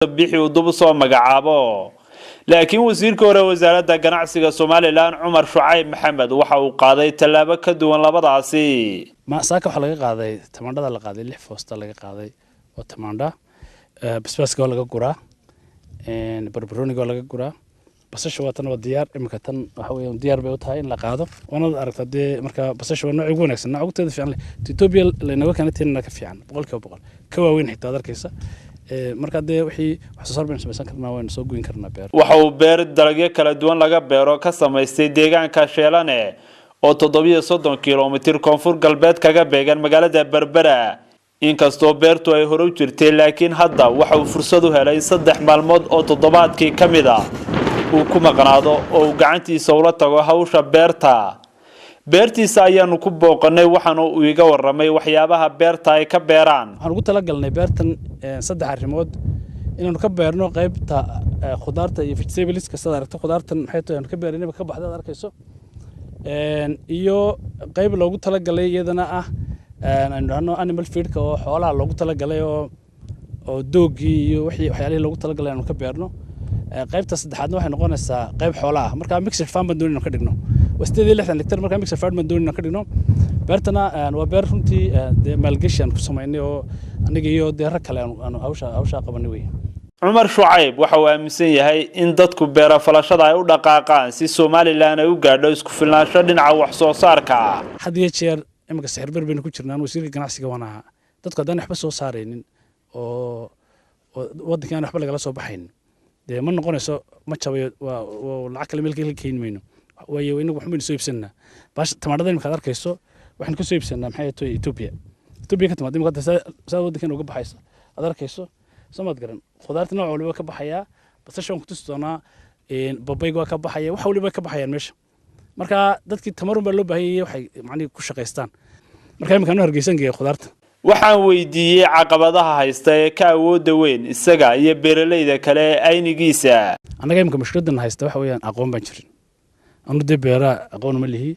Bixi uu dub soo magacaabo, laakiin wasiirka hore wasaaradda ganacsiga Somalilan, Cumar Shucayb Maxamed, waxa uu qaaday tallaabo ka duwan labadaasi. Saaka waxaa laga qaaday tamaandhada, la qaaday 6 foosta laga qaaday oo tamaandha, basbaaska waa laga guraa, barbarooniga waa laga guraa, basasha waa tan, waa diyaar iminka. Tan waxa weeyaan diyaar bay u tahay in la qaado, waanaad aragtaa dee. Marka basasha waa nooca ugu wanaagsan, nooca ugu fiican leh. Ethiopia laynaga keenay tinna ka fiican 100%, ka waaweyn xitaa aad arkaysa. Marka dee wixii wax soo saar baynu samaysan karnaa, waynu soo goyn karnaa beer. Waxa uu beer dalagyo kala duwan laga beero ka samaystay deegaanka Sheelane oo 37 kilomitir koonfur galbeed kaga beegan magaalada Berbera. Inkastoo beertu ay hore u jirtay, laakiin hadda waxa uu fursad u helay 3 maalmood oo toddobaadkii ka mid a uu ku maqnaado oo uu gacantiisa ula tago hawsha beerta. Beertiisa ayaanu ku booqanay, waxaana uu iga waramay waxyaabaha beerta ay ka beeraan. Waxaan ugu talagalnay beertan 3 arrimood inaanu ka beerno: qaybta khudaarta iyo vegetables, sidaad aragto khudaartan maxay tahay aanu ka beeraynaba ka baxda aad arkayso, iyo qayb loogu talagalay iyadana ah aynu dhahno animal feedka oo xoolaha loogu talagalay oo doogii iyo wixii waxyaalihii loogu talagalay aanu ka beerno. Qaybta saddexaadna waxay noqonaysaa qayb xoolaha ah. Marka mixed farm baan doonayna ka dhigno, waa 68 hektar. Marka mixed farm baan doonayna ka dhigno beertana. Waa beer runtii dee maalgashi aan ku samaynay oo aniga iyo dee rag kale aanu hawsha qabanay wey. Cumar Shucayb waxa uu aaminsan yahay in dadku beera falashada ay u dhaqaaqaan si Somalilan ay u gaadho isku filnaansho dhinaca wax soo saarka. Had iyo jeer iminka sixirbar baynu ku jirnaan, wasiirka ganacsiga waan ahaa. Dadku haddaan waxba soo saaraynin oo waddankii aan waxba lagala soo baxaynin, dee ma noqonayso, ma jabayo, waa lacag kale meel kale keeni mayno, waayo inagu waxun baynu soo iibsanaa. Baasha tamaandhada imika aad arkayso waxaynu ka soo iibsanaa maxay tahay Ethiopia. Ethiopia ka timaada imika saa waddankeena uga baxaysa aad arkayso, soo maad garan. Khudaarta nooc waliba ka baxayaa, basasha waan ku tusi doonaa, babayga waa ka baxaya, wax waliba ka baxayaan meesha. Marka dadkii tamarun baa loo baahanyay waxay macnihi ku shaqaystaan. Marka imika anu Hargeysan geeya khudaarta. Waxaan weydiiyey caqabadaha haysta ee ka awoodda weyn isaga iyo beeralayda kale ee aynigiisa. Annaga imika mushkiladan haysta waxa weeyaan aqoon baan jirin. Anu dee beeraha aqoon uma lihi,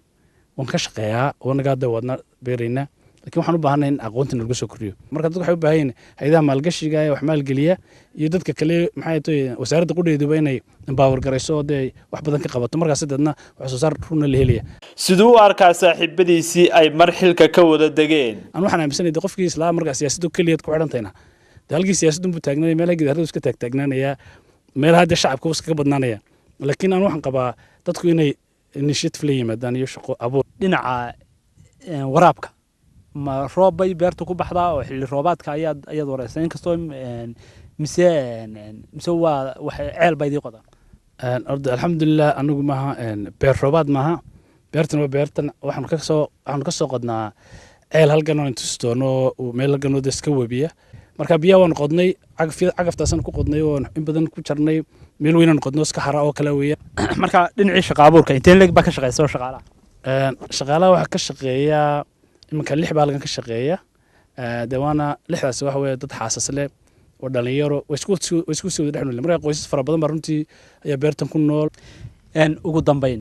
waan ka shaqeeyaa oo anagaa dee wadna beeraynaa, lakin waxaan u baahanay in aqoonta nalagu soo kordhiyo. Marka dadku waxay u baahan yihiin hay-adaha maalgashiga ee wax maalgeliya iyo dadka kale, maxay tahay, wasaaradda qudheeduba inay empower garayso oo dee wax badan ka qabato. Markaas deedna wax soo saar runa la helaya. Siduu u arkaa saaxiibadiisii ay mar xilka ka wada degeen? Anu waxaan aaminsanay dee qofkii islaa markaa siyaasaddu keliyaad ku xidhantayna dee halkii siyaasaddu buu taagnaanaya, meelaha gidaaradu iska taagtaagnaanaya, meelaha dee shacabka iskaga badnaanaya. Laakiin anu waxaan qabaa dadku inay initiative la yimaadaan iyo shaqo abuur. Dhinaca waraabka, ma roob bay beertu ku baxdaa oo xilli roobaadka ayaad wareysaa inkastoo mise waa waxay ceel ba idii qodaan? Horta alxamdulilah, anigu maaha beer roobaad maaha beertan, waa beertan waxaanu kasoo qodnaa ceel halkan oo tusi doono, meel halkan oo iska webiya. Marka biyaha waanu qodnay, cagaftaasaan ku qodnay oo in badan ku jarnay, meel weynaan qodno iska hara oo kale weeya. Marka dhinacii shaqa abuurka inteen leeg baa ka shaqeysa oo shaqaalaha? Shaqaalaha waxaa ka shaqeeya iminka 6 baa halkan ka shaqeeya. Dee waana 6daasi waxa weeye dad xaasas leh oo dhalinyaro way isku sii wada dhex nool. Marka qoysas fara badan baa runtii ayaa beertan ku nool. Ugu dambeyn